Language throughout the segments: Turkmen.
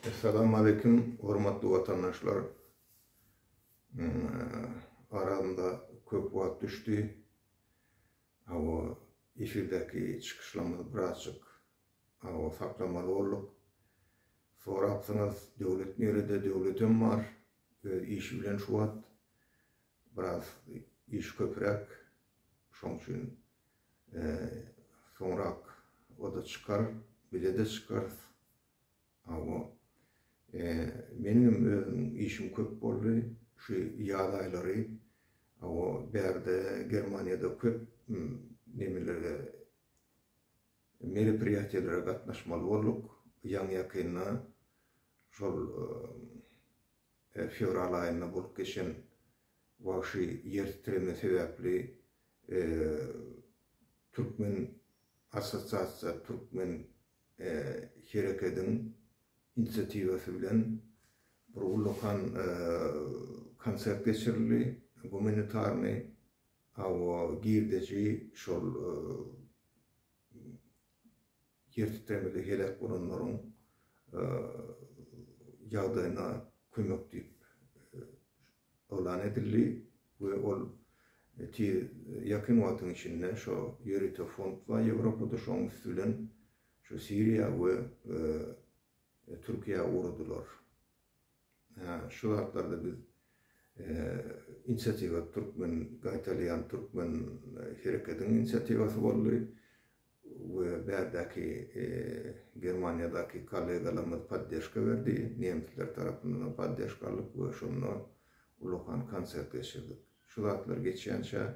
Essalamu Aleýkum hormatly watandaşlar. Aramyza köp wagt düşdi. Hawa, efirdäki çykyşlarymyzy birazjyk hawa saklamaly bolduk. Sorapsyňyz, Döwlet nirede? Döwletem bar. Öz işi bilen şu wagt. Biraz iş köpräk. Şoň üçin soňrak o-da çykar, bize-de çykarys. Hawa. Meniňem özüm işim köp boldy. Şu ýaz aýlary hawa bärde Germaniýada köp nemelere meropriýatiýalara gatnaşmaly bolduk. Ýaňy-ýakynda şol fewral aýynda bolup geçen wagşy ýer titreme sebäpli Türkmen assosiasiýa türkmen herekediň inisiatiwasy bilen bir ullakan konsert geçirildi, gumanitarnyý, hawa, girdeji şol ýer titremede heläk bolanlaryň ýagdaýyna kömek diýip yglan edildi we ol tiz ýakyn wagtyň içinde şo ýörite fond bar Ýewropada şoň üsti bilen şo Siriýa we Türkiýä ugradylar. Şu zatlarda biz inisiatiwa türkmen gaýtalaýan türkmen herekediň inisiatiwasy boldy. We bärdäki Germaniýadaky kollegalarymyz poddežka berdi, nemsler tarapyndanam poddežka aldyk we şonda ullakan konsert geçirdik. Şu zatlar geçýänçä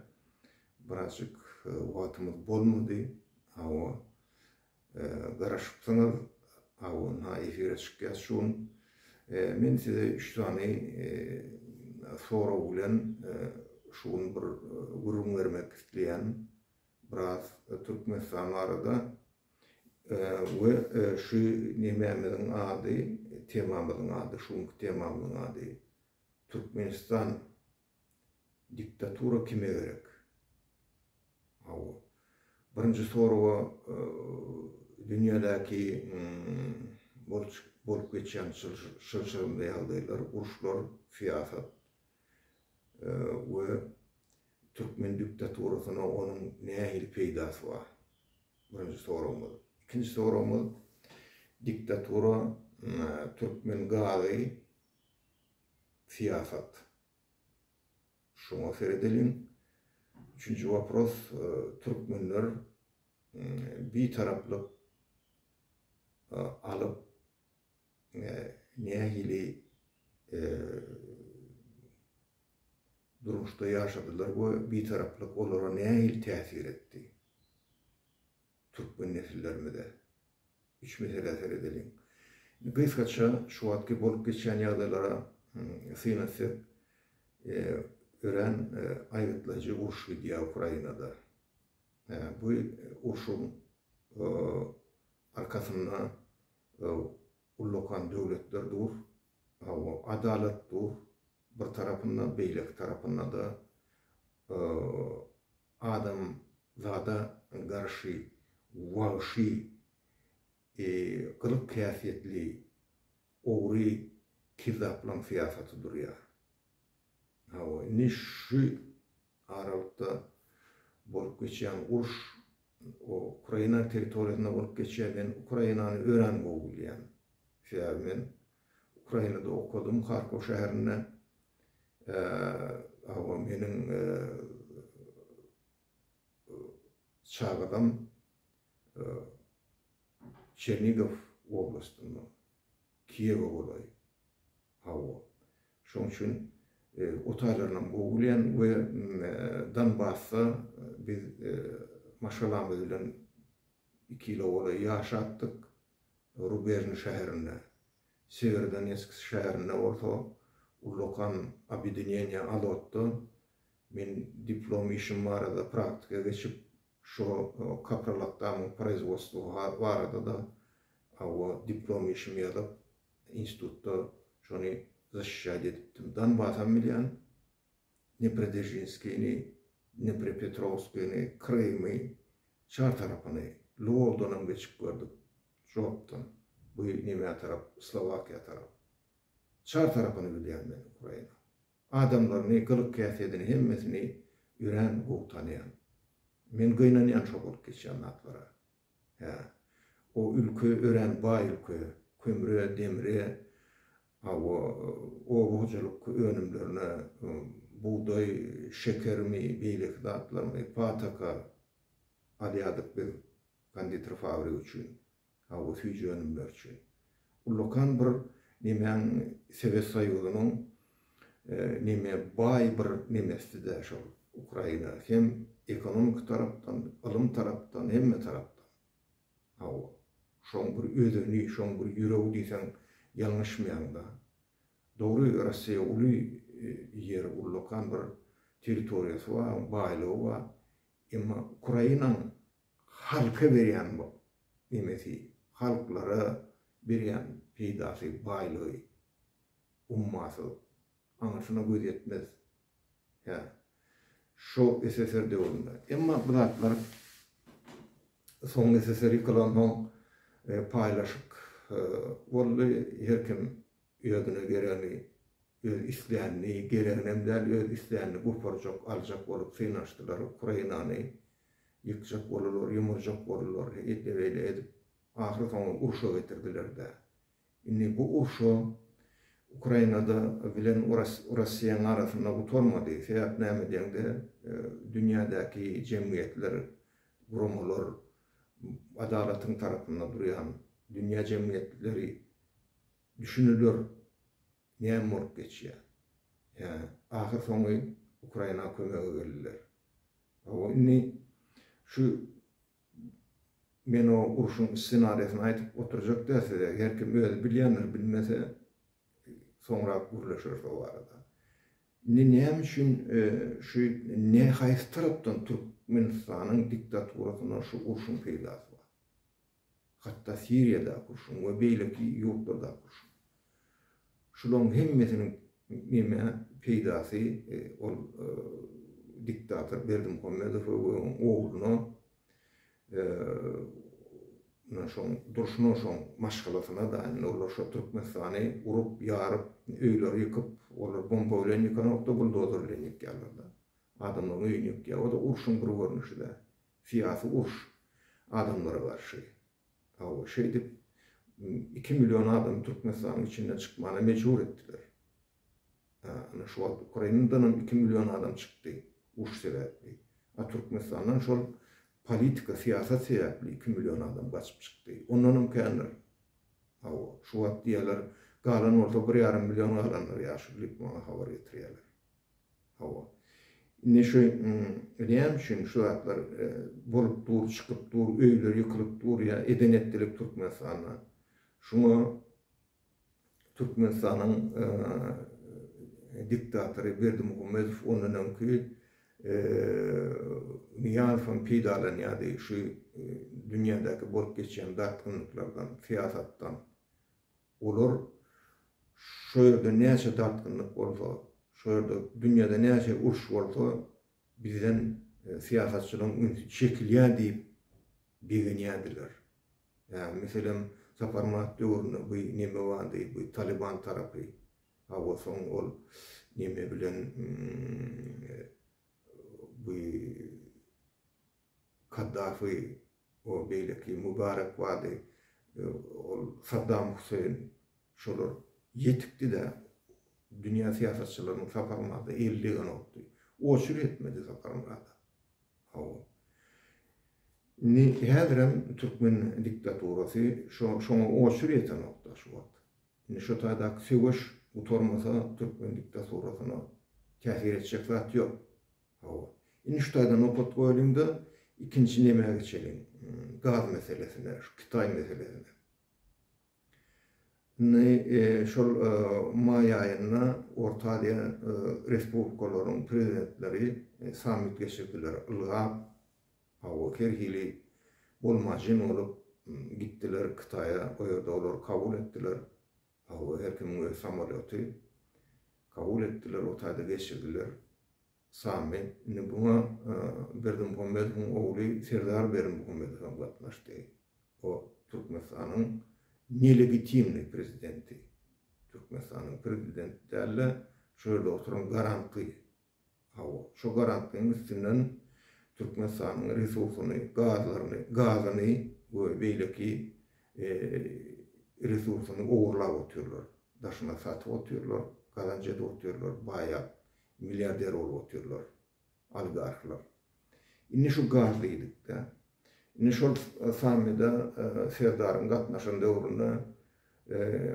birazjyk wagtymyz bolmady. Hawa, garaşypsyňyz. Hawa, ynha efire çykýas şu gün. Men size üç sany sorag bilen şu gün bir gürrüň bermek isleýän. Biraz Türkmenistan barada we şu nemämiziň ady, temamyzyň ady, şu günki temamyzyň ady Türkmenistan diktatura kime gerek? Hawa. Birinji soraga dünýädäki bolup geçýän çylşyrymly ýagdaýlar, uruşlar, syýasat we Türkmen diktaturasyna onuň nähili peýdasy bar? Birinji soragymyz. Ikinji soragymyz, diktatura türkmen gazy syýasat. Şoňa seredeliň. Üçünji wopros, türkmenler bitaraplyk alyp nähili durmuşda ýaşadylar we bitaraplyk olara nähili täsir etdi? Türkmen nesillerimize. Üç meselä seredeliň. Gysgaça şu wagtky bolup geçýän ýagdaýlara syn etsek, örän aýgytlaýjy uruş gidýär Ukrainada. Bu urşuň arkasynda ullakan döwletler dur, hawa, adalat dur bir tarapynda, beýleki tarapynda-da adamzada garşy wagşy gylyk-häsiýetli ogry kezzaplaň syýasaty durýar. Hawa, indi şu aralykda bolup geçýän uruş Ukraina territoriýasynda bolup geçýär. Men Ukrainany örän gowy bilýän. Sebäbi men Ukrainada okadym, Harkow şäherinde. Hawa, meniň çagadam Çernigow oblastynda, Kiýewe golaý. Hawa. Şoň üçin o taýlarynam gowy bilýän we Donbasda biz maşgalamyz bilen iki ýyla golaý ýaşapdyk. Rubežnyý şäherinde. Sewerodonetsk şäherinde bolsa ullakan obýedineniýe Alotda men diplom işim barada praktika geçip, şo kaprolaktamyň proizwodstwo barada-da hawa diplom işimi ýazyp, Institutda şony zaşişýat edipdim. Donbasam bilýän, Dneproderžinskini, Dnepropetrowskini, Krymy, çar tarapyny, Lwowdanam geçip gördük, Jopdan. bu nemä tarap, Slowakiýa tarap. Çar tarapyny bilýän men Ukraina. Adamlaryny, gylyk-häsiýedini hemmesini örän gowy tanaýan. Men gynanýan şo bolup geçýän zatlara. Hä. O ülke örän baý ülke. Kömre, demre, hawa, oba hojalyk önümlerine, bugdaý, şekermi, beýleki zatlarmy, pataka alýardyk biz konditer fabrigi üçin. Hawa, süýji önümler üçin. Ullakan bir nemäň Sowet Soýuzynyň neme baý bir nemesidi-dä şol Ukraina. Hem ekonomiki tarapdan, ylym tarapdan, hemme tarapdan. Hawa. Şoň bir özeni, şoň bir ýüregi diýseň ýalňyşmaýaň-da. Dogry, Russiýa uly ýer, ullakan bir territoriýasy bar, baýlygy bar. Emma Ukrainaň halka berýän nemesi, halklara berýän peýdasy, baýlygy ummasyz. Aňyrsyna göz ýetmez. Hä. Şo SSR döwründe. Emma bu zatlar soň SSR ýykylansoň paýlaşyk boldy. Her kim özüne geregini, öz islänini, gereginem däl, öz islänini goparjak, aljak bolup synanyşdylar. Ukrainany ýykjak boldular, ýumurjak boldular. Eýle-beýle edip, ahyrsoňy urşa getirdiler-dä. Indi bu urşa Ukrainada bilen Russiýanyň arasynda gutarmady. Sebäp näme diýeňde, dünýädäki jemgyýetler, guramalar adalatyň tarapynda durýan dünýä jemgyýetleri düşündiler näme bolup geçýär. Hä, ahyr soňy Ukraina kömege geldiler. Hawa, indi şu Men o urşuň ssenariýasyny aýdyp oturjak däl size, her kim özi bilýändir, bilmese soňrak gürleşeris o barada. Indi näme üçin şu ne haýsy tarapdan Türkmenistanyň diktaturasyna şu urşuň peýdasy bar? Hatda Siriýadaky urşuň we beýleki ýurtlardaky urşuň. Şularyň hemmesiniň neme peýdasy ol diktator Berdimuhamedowa we onuň ogluna şoň durşuna şoň maşgalasyna-da indi olar şo Türkmenistany urup ýaryp öýleri ýykyp olar bomba bilen ýykanokda buldozer bilen ýykýarlar-da adamlaryň öýüni ýykýar o-da urşuň bir görnüşi-dä syýasy uruş adamlara garşy. Hawa, şeýdip, iki million adamy Türkmenistanyň içinden çykmana mejbur etdiler. Ana, şu wagt Ukrainadanam iki million adam çykdy, uruş sebäpli. A Türkmenistandan şol politika, syýasat sebäpli iki million adam gaçyp çykdy. Ondanam kändir. Hawa, şu wagt diýýärler, galan bolsa bir ýarym million galandyr ýaşuly diýip maňa habar getirýärler. Hawa. Indi şu näme üçin şu zatlar bolup dur, çykyp dur, öýler ýykylyp dur ýa eden-etdilik Türkmenistanda. Şuňa Türkmenistanyň diktatory Berdimuhamedow ondan öňki Nyýazow hem peýdalanýardy şu dünýädäki bolup geçýän dartgynlyklardan, syýasatdan. Olar şo ýerde näçe dartgynlyk bolsa, şo ýerde dünýäde näçe uruş bolsa, bizden syýasatçylaryň ünsi çekilýär diýip begenýärdiler. Ýa, meselem, Saparmyrat döwründe bu neme bardy, bu Talyban tarapy, hawa, soň ol neme bilen bu Kaddafi o beýleki Mubarek bardy, ol Saddam Huseýn şolar ýetikdi-dä, dünýä syýasatçylarynyň Saparmyrada eli degenokdy. Oçur ýetmedi Saparmyrada. Hawa. Indi häzirem türkmen diktaturasy şo şoňa oçur ýetenok-da şu wagt. Indi şo taýdaky söweş gutarmasa türkmen diktaturasyna täsir etjek zat ýok. Hawa. Indi şu taýda nokat goýalyň-da, ikinji nämä geçeliň? Gaz meselesine, şu Kitaý meselesine. Indi şol maý aýynda Orta Aziýa respublikalarynyň prezidentleri sammit geçirdiler. Ylgap, hawa, her hili bolmajyn bolup gitdiler Kitaýa, o ýerde olary kabul etdiler. Hawa, her kimiň öz samolýoty. Kabul etdiler, o taýda geçirdiler. Samy. Indi buňa Berdimuhamedowyň ogly Serdar Berdimuhamedow hem gatnaşdy. O Türkmenistanyň nelegitimnyý prezidenti. Türkmenistanyň prezidenti däl-de, şu ýerde oturan garantgy. Hawa, şo garantgyň üstünden Türkmenistanyň resursyny, gazlaryny, gazyny we beýleki resursyny ogurlap otyrlar. Daşyna satyp otyrlar, gazanç edip otyrlar, baýap, milliarder bolup otyrlar. Oligarhlar. Indi şu gaz diýdikde. Indi şol sammide Serdaryň gatnaşan döwründe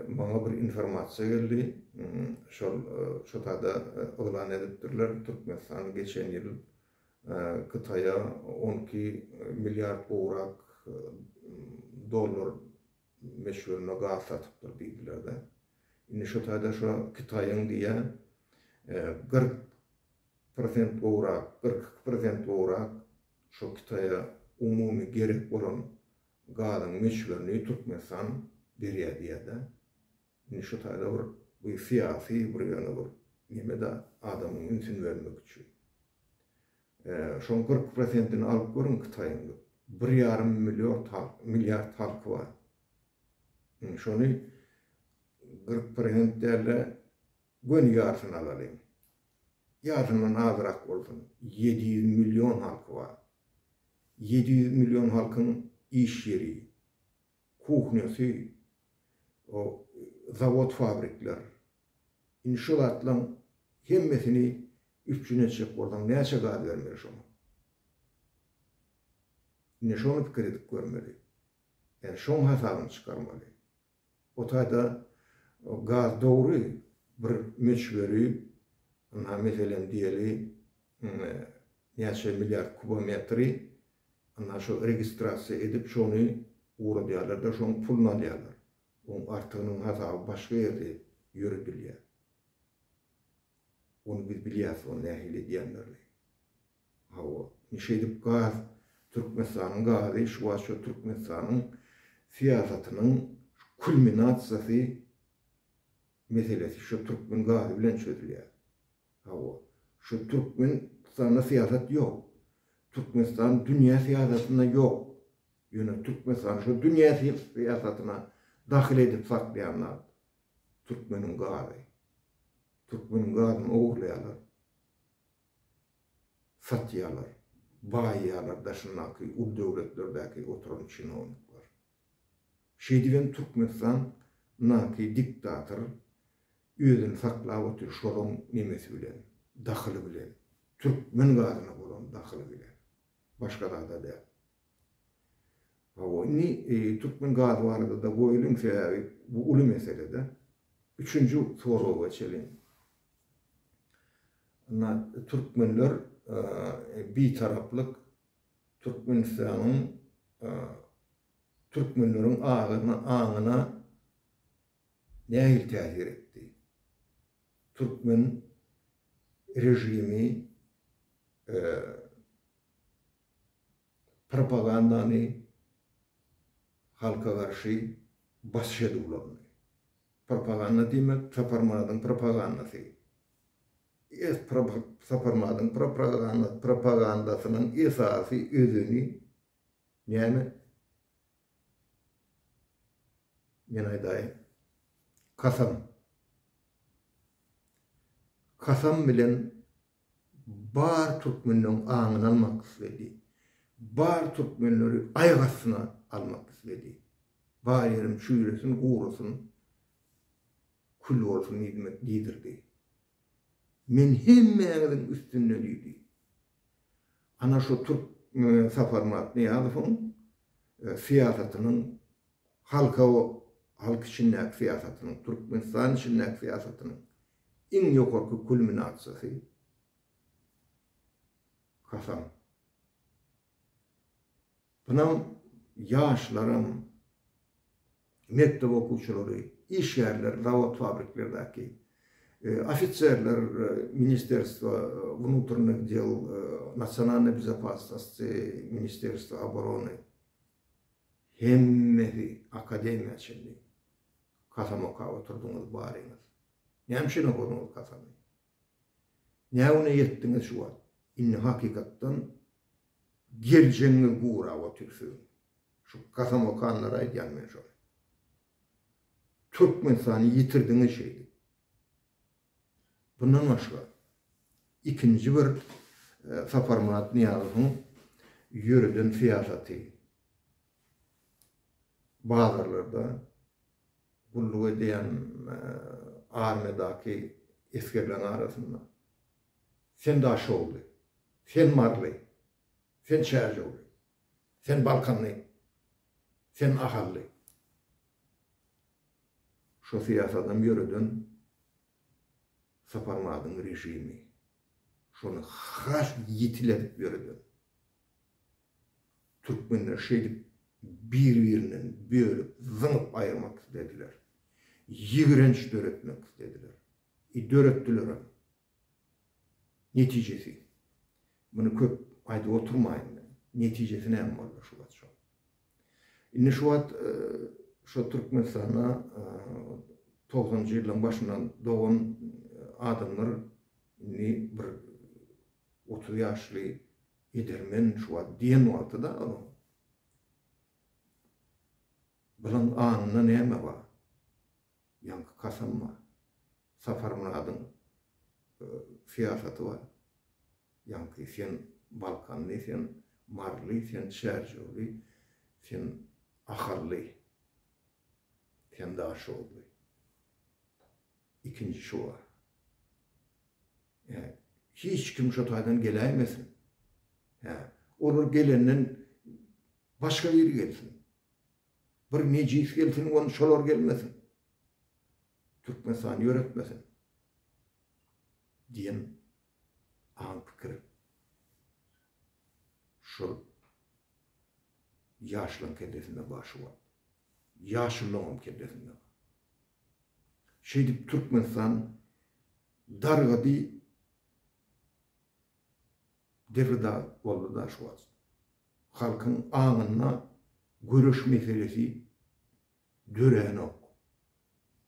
maňa bir informasiýa geldi. Şol şo tada yglan edipdirler, Türkmenistan geçen ýyl Hytaýa 12 milliard gowrak dollar möçberinde gaz satypdyr diýdiler-de. Indi şo taýda şo Hytaýyň diýýär 40 prosent gowrak, 42 prosent gowrak şo Hytaýa umumy gerek bolan gazyň möçberini Türkmenistan berýär diýýär-de. Indi şu taýda bir bu syýasy bir ýöne bir neme-de adamyň ünsüni bermek üçin. Şoň 40 prosentini alyp görüň Hytaýyň. Bir ýarym milliard halk, milliard halky bar. Indi şony 40 prosent däl-de göni ýarsyny alalyň. Ýarysyndan azrak bolsun. 700 million halky bar. 700 million halkyň iş ýeri, kuhnýasy, o zawod-fabrikler. Indi şu zatlaň hemmesini üpjün etjek bolsaň näçe gaz bermeli şoňa? Indi şony pikir edip görmeli. Ýani şoň hasabyny çykarmaly. O taýda gaz dogry bir möçberi, ynha meselem diýeli, näçe milliard kubometri ynha şo registrasiýa edip şony ugradýarlar-da şoň puluny alýarlar. Oň artygynyň hasaby başga ýerde ýöredilýär. Ony biz bilýäs ony nähili edýänlerini. Hawa, indi şeýdip gaz, Türkmenistanyň gazy şu wagt şo Türkmenistanyň syýasatynyň kulminasiýasy meselesi şo türkmen gazy bilen çözülýär. Hawa, şu Türkmenistanda syýasat ýok. Türkmenistan dünýä syýasatynda ýok. Ýöne Türkmenistany şo dünýä syýasatyna dahyl edip saklaýan zat türkmeniň gazy. Türkmeniň gazyny ogurlaýarlar. Satýarlar. Baýaýarlar daşyndaky uly döwletlerdäki oturan çinownikler. Şeýdibem Türkmenistan naky diktator özüni saklap otyr şolaň nemesi bilen, dahyly bilen, türkmen gazyna bolan dahyly bilen. Başga zada däl. Hawa, indi türkmen gazy barada-da goýalyň, sebäbi bu uly mesele-de. Üçünji soraga geçeliň. Ynha, türkmenler Bitaraplyk Türkmenistanyň türkmenleriň aňyna nähili täsir etdi? Türkmen režimi propagandany halka garşy basyş edip ulandy. Propaganda diýmek Saparmyradyň propagandasy. Saparmyradyň propagandasynyň esasy özeni näme? Men aýdaýyn. Kasam. Kasam bilen bar türkmenleň aňyny almak isledi. Bar türkmenleri aýak astyna almak isledi. Bar ýerim çüýresin, gurasyn, kül bolsun diýmek diýdirdi. Men hemmäňiziň üstünde diýdi. Ana şu türk Saparmyrat Nyýazowyň syýasatynyň halka halk içindäki syýasatynyň, Türkmenistan içindäki syýasatynyň iň ýokarky kulminasiýasy kasam. Bunam ýaşlaram, mekdep okuwçylary, işgärler, zawod-fabriklerdäki, ofiserler, Ministerstwo wnutrnych del, Nasionalnyý bezopasnosti, Ministerstwo oborony, hemmesi akademiýa çenli kasam okap oturdyňyz baryňyz. Näme üçin okadyňyz kasamy? Nägüne ýetdiňiz şu wagt? Indi hakykatdan geljegiňiz gurap otyr siziň. Şu kasam okanlara aýdýan men şony. Türkmenistany ýitirdiňiz şeýdip. Bundan başga, ikinji bir Saparmyrat Nyýazowyň ýöreden syýasaty bazarlarda gulluk edýän armiýadaky esgerleriň arasynda Sen Daşoguzly, sen Maryly, sen Çärjewli, sen Balkanly, sen Ahally. Şo syýasadam ýöreden Saparmyradyň režimi. Şony has ýitiledip ýöreden. Türkmenleri şeýdip bir-birinden bölüp, zyňyp aýyrmak islediler. Ýigrenç döretmek islediler. I döretdilerem. Netijesi. Muny köp aýdyp oturmaýyn men. Netijesi näme boldy şu wagt şo. Indi şu wagt şo Türkmenistanda togsanynjy ýyllaryň başyndan dogan adamlar indi bir 30 ýaşly edermen şu wagt diýen wagty-da onuň. Bulaň aňynda näme bar? Ýaňky kasam bar. Saparmyradyň syýasaty bar. Ýaňky sen balkanly, sen maryly, sen çärjewli, sen ahally, sen daşoguzly. Ikinji şu bar. Hä, hiç kim şo taýdan geläýmesin. Hä, olar gelenden başga biri gelsin. Bir nejis gelsin ony şolar gelmesin. Türkmenistany ýöretmesin. Diýen aň pikir şol ýaşlaň kellesinde bar şu wagt. Ýaşulylaňam kellesinde bar. Şeýdip Türkmenistan dargady derbi-dag boldy-da şu wagt. Halkyň aňynda göreş meselesi döränok.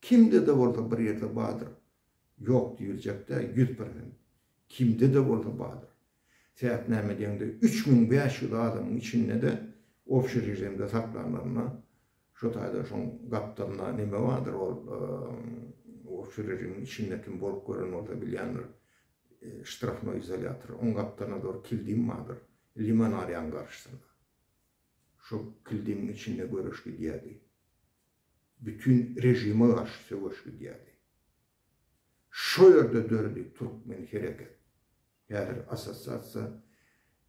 Kimde-de bolsa bir ýerde bardyr. Ýok diýiljek däl, 100%. Kimde-de bolsa bardyr. Sebäp näme diýeňde, 3500 adamyň içinde-de obşi režimde saklanlarynda şo taýda şoň gapdalynda neme bardyr ol obşi režimiň içinde kim bolup gören bolsa bilýändir. Ştrafnoý izolýator. Oň gapdalyna dogry kildim bardyr. Limonariýaň garşysynda. Şo kildimiň içinde göreş gidýärdi. Bütin režime garşy söweş gidýärdi. Şo ýerde döredi Türkmen hereket. Häzir Assosiasiýa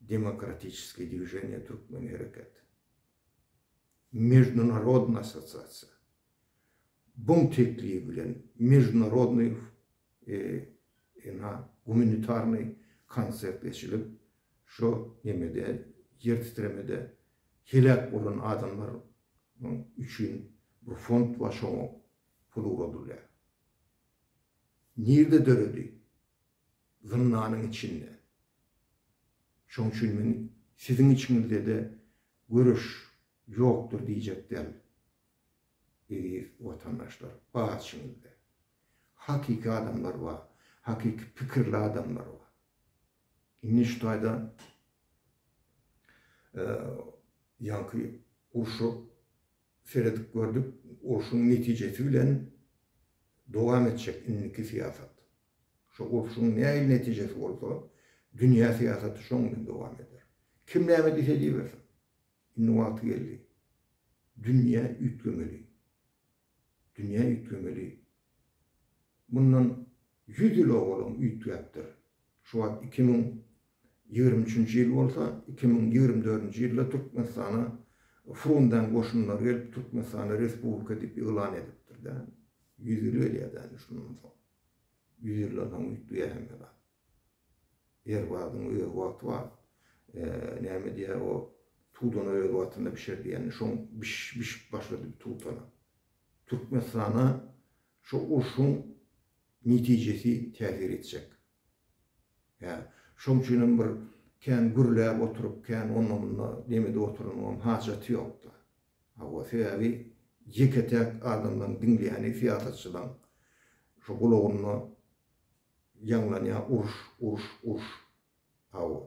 demokratiçeskiý dwiženiýa Türkmen hereket. Meždunarodnyý assosiasiýa. Buň teklibi bilen meždunarodnyý ynha gumanitarnyý konsert geçilip, şo nemede ýer titremede heläk bolan adamlar üçin bir fond bar şoňa pul ugradylýar. Nirde döredi? Zyndanyň içinde. Şoň üçin men siziň içiňizde-de göreş ýokdur diýjek däl. Eziz watandaşlar, bar içiňizde. Hakyky adamlar bar, hakyky pikirli adamlar bar. Indi şu taýda ýaňky urşa seredip gördük, urşuň netijesi bilen dowam etjek indiki syýasat. Şo urşuň nähili netijesi bolsa, dünýä syýasaty şoň bilen dowam eder. Kim näme diýse diýibersin. Indi wagty geldi. Dünýä üýtgemeli. Dünýä üýtgemeli. Mundan ýüz ýyl owalam üýtgäpdir. Şu wagt 2023-nji ýyl bolsa, 2024-nji ýylda Türkmenistana Frunzäň goşunlary gelip Türkmenistany respublika diýip yglan edipdir-dä. Ýüz ýyl gelýär-dä indi şundan soň. Ýüz ýyldan soň üýtgeýär hemme zat. Her zadyň öz wagty bar. Näme diýýär o tudana öz wagtynda bişer diýýän. Şoň bişip başlady bu tudana. Türkmenistana şo urşuň netijesi täsir etjek. Hä, şoň üçinem bir kän gürläp oturyp, kän onda-munda demede oturanyňam hajaty ýok-da. Hawa, sebäbi ýeke-täk adamlaň diňleýäni syýasatçylaň şo gulagynda ýaňlanýar uruş, uruş, uruş. Hawa,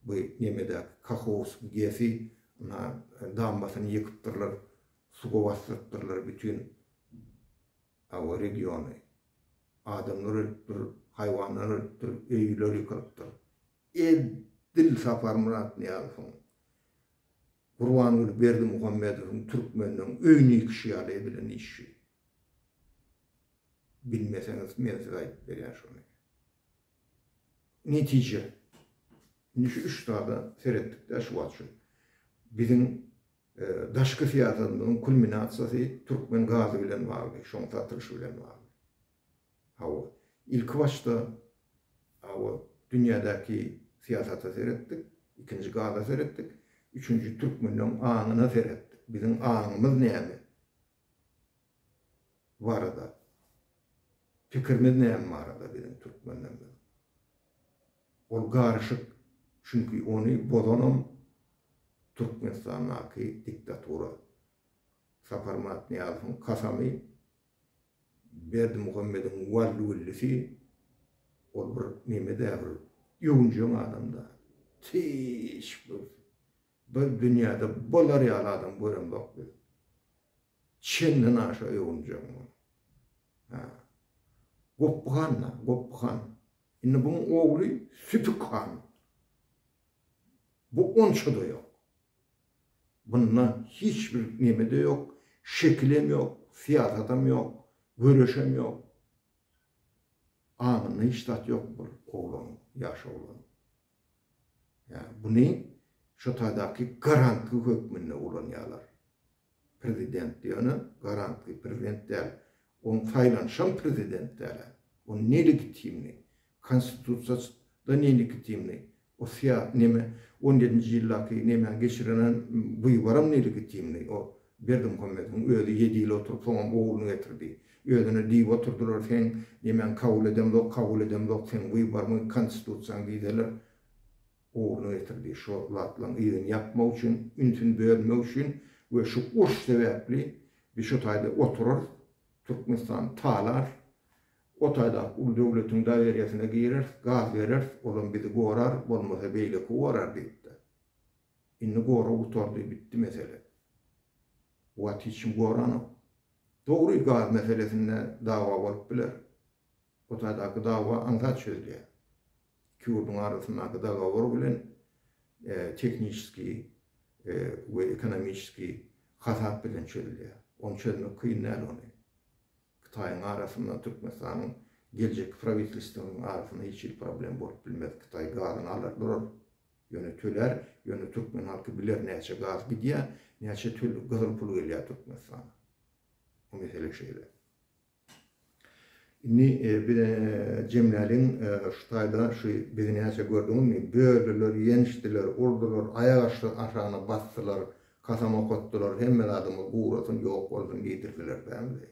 bu nemedäki Kahowsk GES-i ynha dambasyny ýykypdyrlar, suwa basdyrypdyrlar bütin. Hawa, regiony. Adamlar ölüpdir, haýwanlar ölüpdir, öýler ýykylypdyr. Edil Saparmyrat Nyýazowyň, Gurbanguly Berdimuhamedowyň türkmenleň öýüni ýykyşy ýaly edilen iş şu. Bilmeseňiz men size aýdyp berýän şony. Netije. Indi şu üç zada seretdik-de şu wagt şu. Biziň daşky syýasatymyzyň kulminasiýasy türkmen gazy bilen bagly, şoň satylyşy bilen bagly. Hawa, ilki başda hawa dünýädäki syýasata seretdik, ikinji gaza seretdik, üçünji türkmenleň aňyna seretdik. Biziň aňymyz näme barada, pikirimiz näme barada biziň türkmenlerimiziň. Ol garyşyk, çünki ony bozanam Türkmenistandaky diktatura. Saparmyrat Nyýazowyň kasamy Berdimuhamediň wally-güllüsi ol bir neme-dä bir öwünjeň adam-da. Hiç bir bir dünýäde bolar ýaly adam göremzok biz. Çenden aşa öwünjeň ol. Hä. Gopby han-da, Gopby han. Indi buň ogly Sütük han. Bu onça-da ýok. Bunda hiç bir neme-de ýok, şekilem ýok, syýasatam ýok, göreşem ýok. Aňynda hiç zat ýok bir oglanyň, ýaş oglanyň. Ýa buny şo taýdaky garantgy hökmünde ulanýarlar. Prezident ýöne garantgy prezident däl. Oň saýlanyşam prezident däl-ä. O nelegitimnyý. Konstitusiýada nelegitimnyý. O syýa neme on ýedinji ýyldaky nemäni geçirenen wyboram nelegitimnyý. O Berdimuhamedowyň özi ýedi ýyl oturyp soňam ogluny getirdi. Özüne diýip oturdylar seň nemäňi kabul edemzok kabul edemzok seň wyboryňy konstitusiýaňy diýseler ogluny getirdi. Şo zatlaryň yzyny ýapmak üçin ünsüni bölmek üçin we şu uruş sebäpli biz şo taýda oturarys Türkmenistany talarys O taýdaky uly döwletiň doweriýasyna gireris, gaz bereris, olam bizi gorar, bolmasa beýleki gorar diýipdir. Indi gorag gutardy, bitdi mesele. Bu wagt hiç kim goranok. Dogry, gaz meselesinde dawa bolup biler. O taýdaky dawa aňsat çözülýär. Iki ýurduň arasyndaky dogowor bilen tehniçeskiý we ekonomiçeskiý hasap bilen çözülýär. Ony çözmek kyn däl ony. Hytaýyň arasynda Türkmenistanyň geljekki prawitelstwonyň arasynda hiç hili problem bolup bilmez. Hytaý gazyny alar durar. Ýöne tölär, ýöne türkmen halky biler näçe gaz gidýär, näçe töl gyzyl pul gelýär Türkmenistana. O mesele şeýle. Indi biz jemläliň şu taýda şu bizi näçe gördüňizmi? Böldüler, ýençdiler, urdular, aýak aşagyna basdylar, Kasam okatdylar, hemme zadymyz gurasyn, ýok bolsun diýdirdiler dälmi?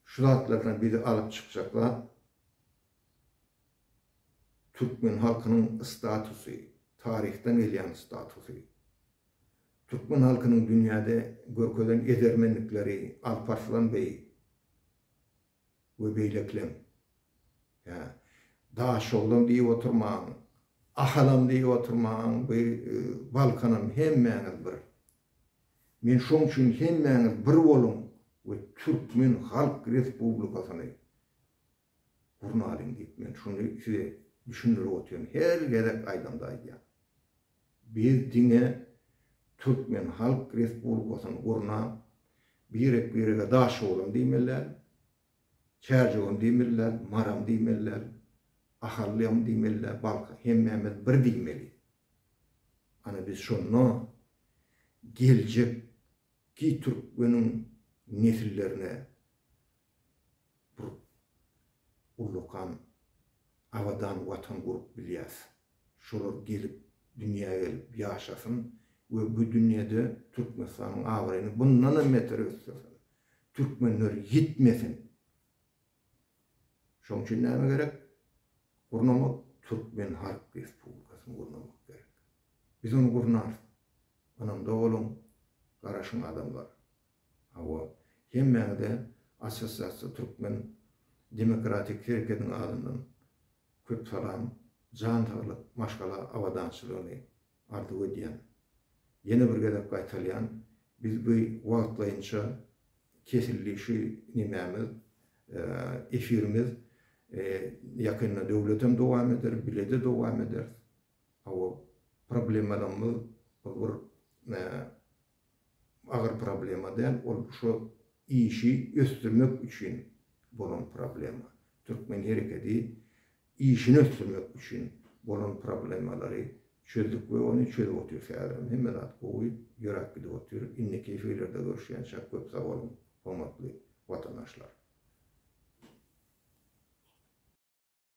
Şu zatlardan bizi alyp çykjak zat türkmen halkynyň statusy, taryhdan gelýän statusy. Türkmen halkynyň dünýäde görkezen edermenlikleri Alparslan beý we beýlekileň. Hä, Daşoguzam diýip oturmaň, Ahalam diýip oturmaň, bu Balkanam hemmäňiz bir. Men şoň üçin hemmäňiz bir boluň we Türkmen Halk Respublikasyny gurnalyň diýip men şuny size düşündirip otyryn. Her gezek aýdamda aýdýan. Biz diňe Türkmen Halk Respublikasyny gurnap, birek-birege Daşoguzam diýmeli däl, Çärjewem diýmeli däl, Maram diýmeli däl, Ahallyam diýmeli däl, Balkan, hemmämiz bir diýmeli. Ana biz şonda geljekki türkmeniň nesillerine bir ullakan abadan watan gurup bilýäs. Şolar gelip, dünýä gelip ýaşasyn we bu dünýede Türkmenistanyň abraýyny bundanam beter ösdürsin. Türkmenler ýitmesin. Şoň üçin näme gerek? Gurnamak Türkmen Halk Respublikasyny gurnamak gerek. Biz ony gurnarys. Ynamda boluň, garaşyň adamlar. Hawa, hemmäňize Assosiasiýa Türkmen Demokratik Hereketiniň adyndan köp salam, jan saglyk, maşgala abadançylygyny arzuw edýän. Ýene bir gezek gaýtalýan, biz bu wagtlaýynça. kesildi şu nemämiz, efirimiz. Ýakynda döwletem dowam eder, bile-de dowam ederis. Hawa, problemalarymyz ol bir agyr problema däl, ol şo işi ösdürmek üçin bolan problema. Türkmen herekedi işini ösdürmek üçin bolan problemalary çözdük we ony çözüp otyrys häzirem. Hemme zat gowy ýöräp gidip otyr. Indiki efirlerde görüşýänçäk köp sag boluň, hormatly watandaşlar.